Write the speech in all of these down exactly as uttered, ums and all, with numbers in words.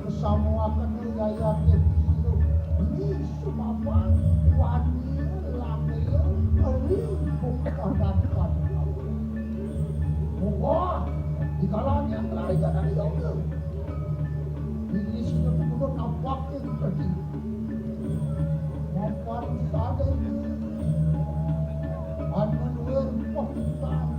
Kesamuaken yayate pilu, ni sumamang, wani, langil, eri, bukan dan. Wah, di kalanya lari jalan yoga. Ini sudah turun nampakin tadi. Mapan sadai. Anu luar pahutan.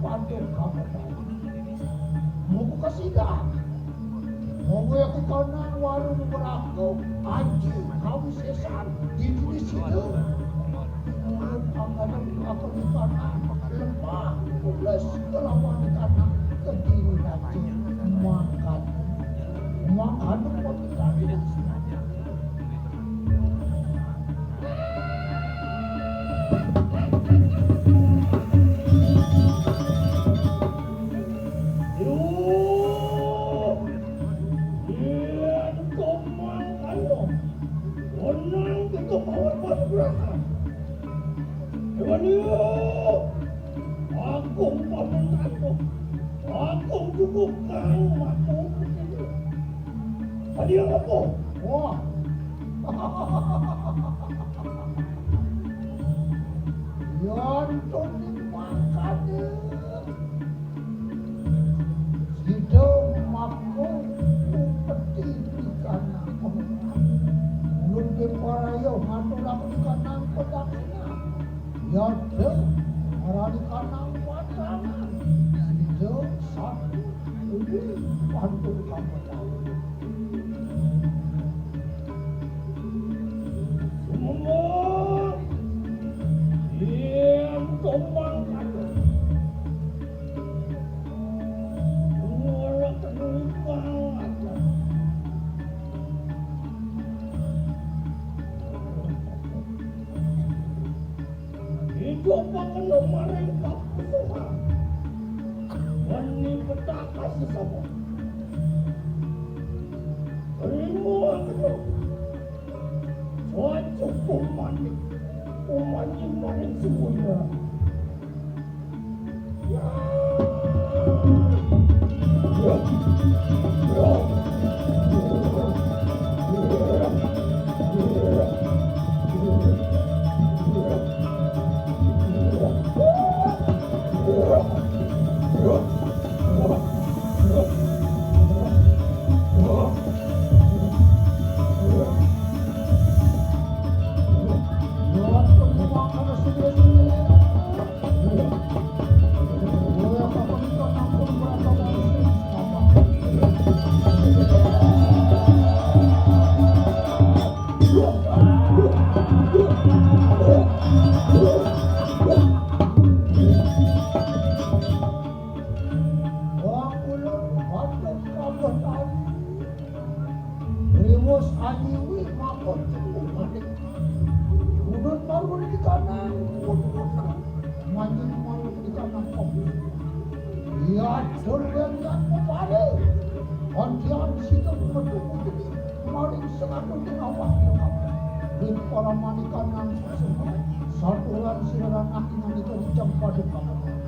Aduh, kamu tahu. Mau ku kasih dah. Mau aku kena warung beraku, anjing, kamu sesan, di sini situ. Mulut anggaran aku di kanan, lemah, pulas, kelawan di kanan, ke diri nanti. Makan. Makan, makan. Yo, yen komang kano, onang kita mawar pati berangkat. Dewan yo, aku paman kano, aku cukup kang matu. Tadi apa? Wah. Yan tuni mangkane. Sida mako upeti ikan aku. Ulun ke paraya ngaturake kanang pedang. Yada, marani kanang wacangan. Sida satu, ini pantun kamu tahu. Sumangga, yen tomang kata. Ora kenumpang kata. Ijo pakeno maring papusuhan. Weni petaka sesama. Rimo akeno. Wajah pemanik. Pemanik maring semuanya. Wong ulun, waduh, kabeh tadi. Riwus anyiwi mako cukup manik. Udut marun di kanang, udut manjing marun di kanang kok. Iya, dur wengan pepare. Andian sida metu putri, maring sengadu di awak di kampung. Ring para manikan nang sesungguh, saturan sira ranah ingan itu jam pada kampung.